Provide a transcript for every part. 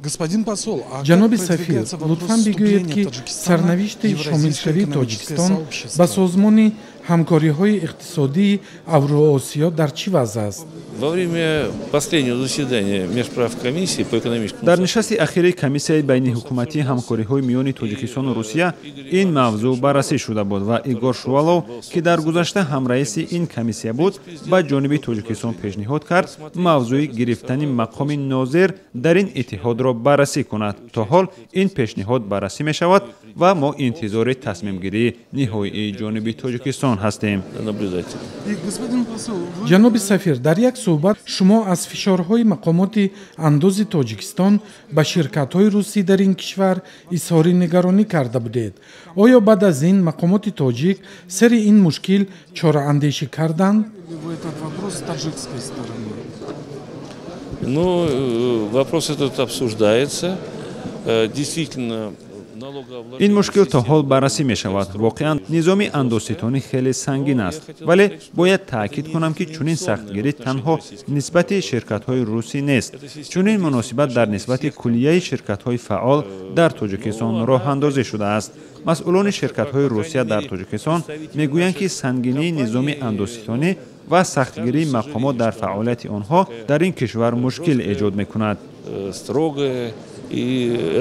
Ҷаноби сафир, лутфан бигӯед, ки сарнавишти шомилшавии Тоҷикистон ба Созмони ҳамкориҳои иқтисодии Авроосиё дар чӣ вазъ аст? Во время последнего заседания Межправкомиссии по экономическому Дар нишасти ахири Комиссияи байниҳукуматии ҳамкориҳои миёни Тоҷикистону Русия ин мавзӯъ баррасӣ шуда буд ва Игор Шувалов, ки дар гузашта ҳамраиси ин комиссия буд, ба ҷониби Тоҷикистон пешниҳод кард мавзӯи гирифтани мақоми нозир дар ин иттиҳодро баррасӣ кунад. То ҳол ин пешниҳод баррасӣ мешавад ва мо интизори тасмимгирии ниҳоии ҷониби Тоҷикистон ҳастем. Ҷаноби сафир, дар як суҳбат шумо аз фишорҳои мақомоти андози Тоҷикистон ба ширкатҳои русӣ дар ин кишвар изҳори нигаронӣ карда будед. Оё баъд аз ин мақомоти тоҷик сари ин мушкил чораандешӣ карданд? Ну, вопрос этот обсуждается. Действительно, Ин мушкил то ҳол баррасӣ мешавад. Воқеан, низоми андозситонӣ хеле сангин аст, вале бояд таъкид кунам, ки чунин сахтгирӣ танҳо нисбати ширкатҳои русӣ нест. Чунин муносибат дар нисбати куллияи ширкатҳои фаъол дар Тоҷикистон роҳандозӣ шудааст. Масъулони ширкатҳои Русия дар Тоҷикистон мегӯянд, ки сангинии низоми андозситонӣ ва сахтгирии мақомот дар фаъолияти онҳо дар ин кишвар мушкил эҷод мекунад. Строгая, и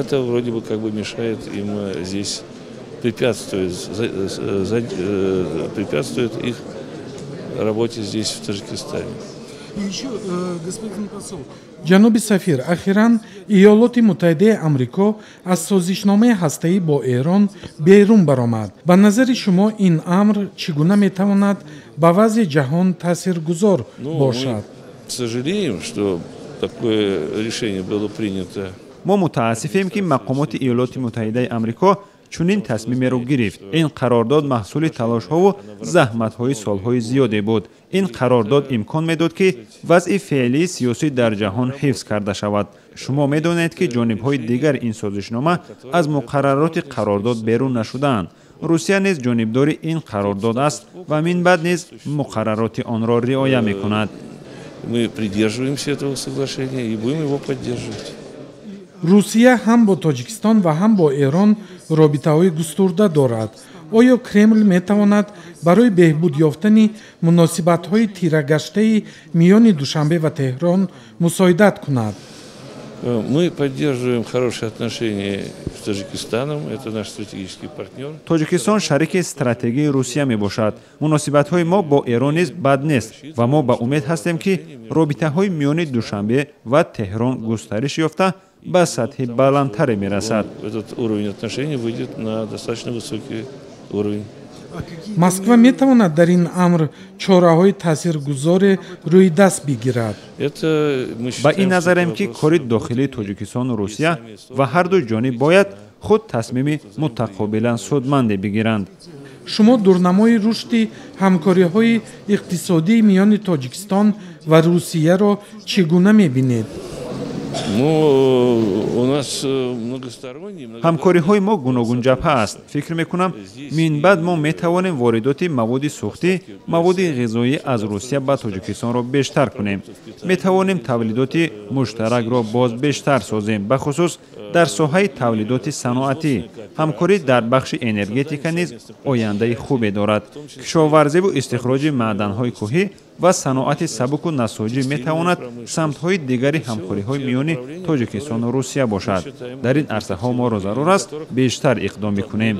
это вроде бы как бы мешает им здесь, препятствует их работе здесь, в Таджикистане. Ҷаноби сафир, ахиран Иёлоти Муттаҳидаи Амрико аз созишномаи ҳастаӣ бо Эрон берун баромад. Ба назари шумо, ин амр чӣ гуна метавонад ба вазъи ҷаҳон таъсиргузор бошад? Сожалеем, что такое решение было принято. Мо мутаассифем, ки мақомоти Иёлоти Муттаҳидаи Амрико чунин тасмимеро гирифт. Ин қарордод маҳсули талошҳову заҳматҳои солҳои зиёде буд. Ин қарордод имкон медод, ки вазъи феълии сиёсӣ дар ҷаҳон ҳифз карда шавад. Шумо медонед, ки ҷонибҳои дигари ин созишнома аз муқаррароти қарордод берун нашудаанд. Русия низ ҷонибдори ин қарордод аст ва минбаъд низ муқаррароти онро риоя мекунад. Мы придерживаемся этого соглашения и будем его поддерживать. Русия ҳам бо Тоҷикистон ва ҳам бо Эрон робитаҳои густурда дорад. Оё Кремл метавонад барои беҳбуд ёфтани муносибатҳои тирагаштаи миёни Душанбе ва Теҳрон мусоидат кунад? Мы поддерживаем хорошие отношения с Таджикистаном, это наш стратегический партнер. Тоҷикистон шарики стратегии Русия мебошад. Муносибатҳои мо бо Эрон низ бад нест ва мо ба умед ҳастем, ки робитаҳои миёни Душанбе ва Теҳрон густариш ёфта, ба сатҳи баландтаре мерасад. Этот уровень отношений выйдет на достаточно высокий уровень. Москва метавонад дар ин амр чораҳои таъсиргузоре рӯи даст бигирад? Ба ин назарем, ки кори дохилии Тоҷикистону Русия ва ҳарду ҷониб бояд худ тасмими мутақобилан судманде бигиранд. Шумо дурнамои рушди ҳамкориҳои иқтисодии миёни Тоҷикистон ва Русияро чӣ гуна мебинед? Ҳамкориҳои мо гуногунҷабҳа аст. Фикр мекунам, минбаъд мо метавонем воридоти маводи сӯхтӣ, маводи ғизоӣ аз Русия ба Тоҷикистонро бештар кунем. Метавонем тавлидоти муштаракро боз бештар созем, бахусус дар соҳаи тавлидоти саноатӣ. Ҳамкорӣ дар бахши энергетика низ ояндаи хубе дорад. Кишоварзиву истихроҷи маъданҳои кӯҳӣ ва саноати сабуку насоҷӣ метавонад самтҳои дигари ҳамкориҳои миёни Тоҷикистону Русия бошад. Дар ин арсаҳо моро зарур аст бештар иқдом бикунем.